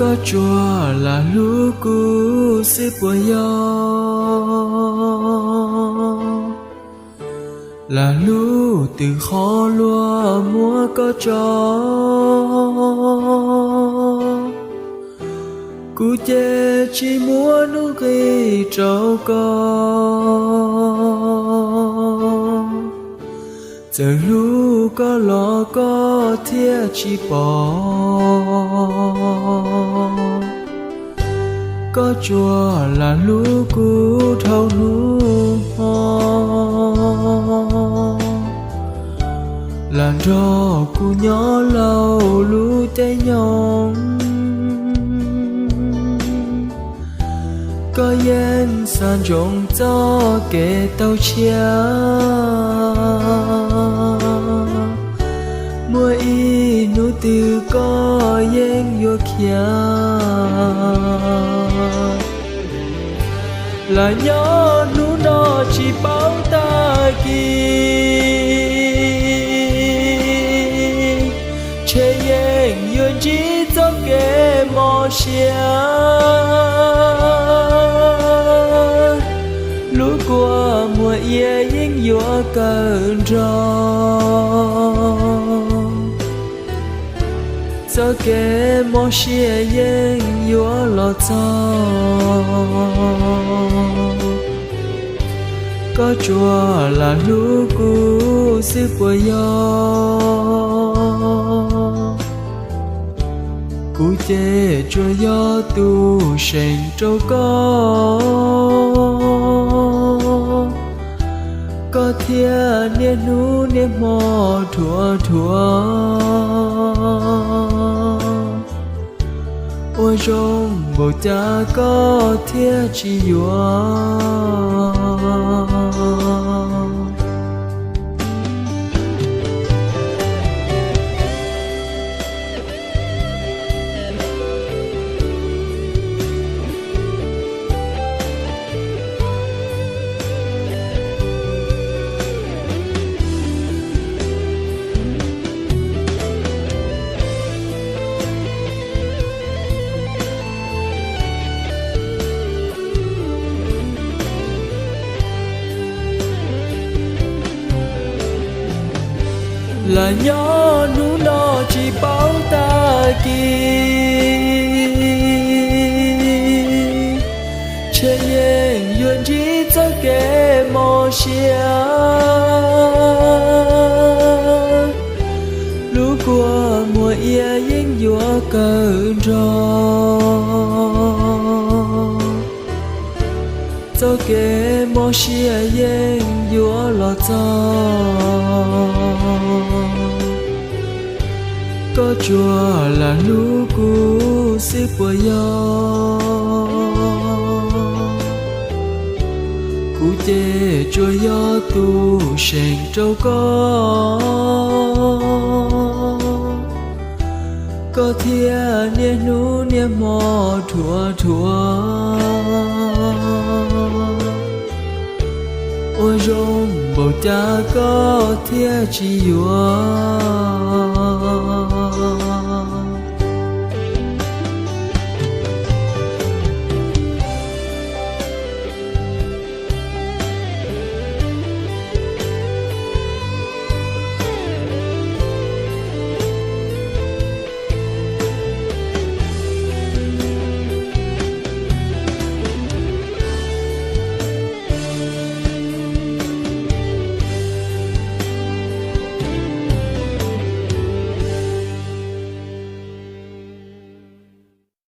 Koj tsuas lam hlub kuv xwb puas yog? Lam hlub twb qhov luag muab koj tso, kuv ces tsis muaj hnub nqis rau koj. Txawm hlub koj los koj thiaj tsis pom. Koj tsuas lam hlub kuv dhau hnub hmo, lam nrog kuv nyob laug lub caij nyoog. Koj yeej xav ntsoov txoj kev tau tshiab, muaj ib hnub twg koj yeej yuav khiav. Lam nyob hnub no tsis paub tag kis, ntshe yeej yuav ntsib txoj kev mob siab. Lub kua muag ia yeej yuav kawm nrog, txoj kev mob siab yeej yuav los txog. Koj tsuas lam hlub kuv xwb puas yog? Kuv ces tsuas yog tus seem rau koj, koj thiaj niaj hnub niaj hmo dhuav dhuav. Ua zoo npaum cas koj thiaj tsis yuav? Lam nyob hnub no tsis paub tag kis, ntshe yeej yuav ntsib txoj kev mob siab. Lub kua muag ia yeej yuav kawm nrog, txoj kev mob siab yeej yuav los txog. Koj tsuas lam hlub kuv xwb puas yog? Kuv ces tsuas yog tus seem rau koj, koj thiaj niaj hnub niaj hmo dhuav dhuav. Ua zoo npaum cas koj thiaj tsis yuav?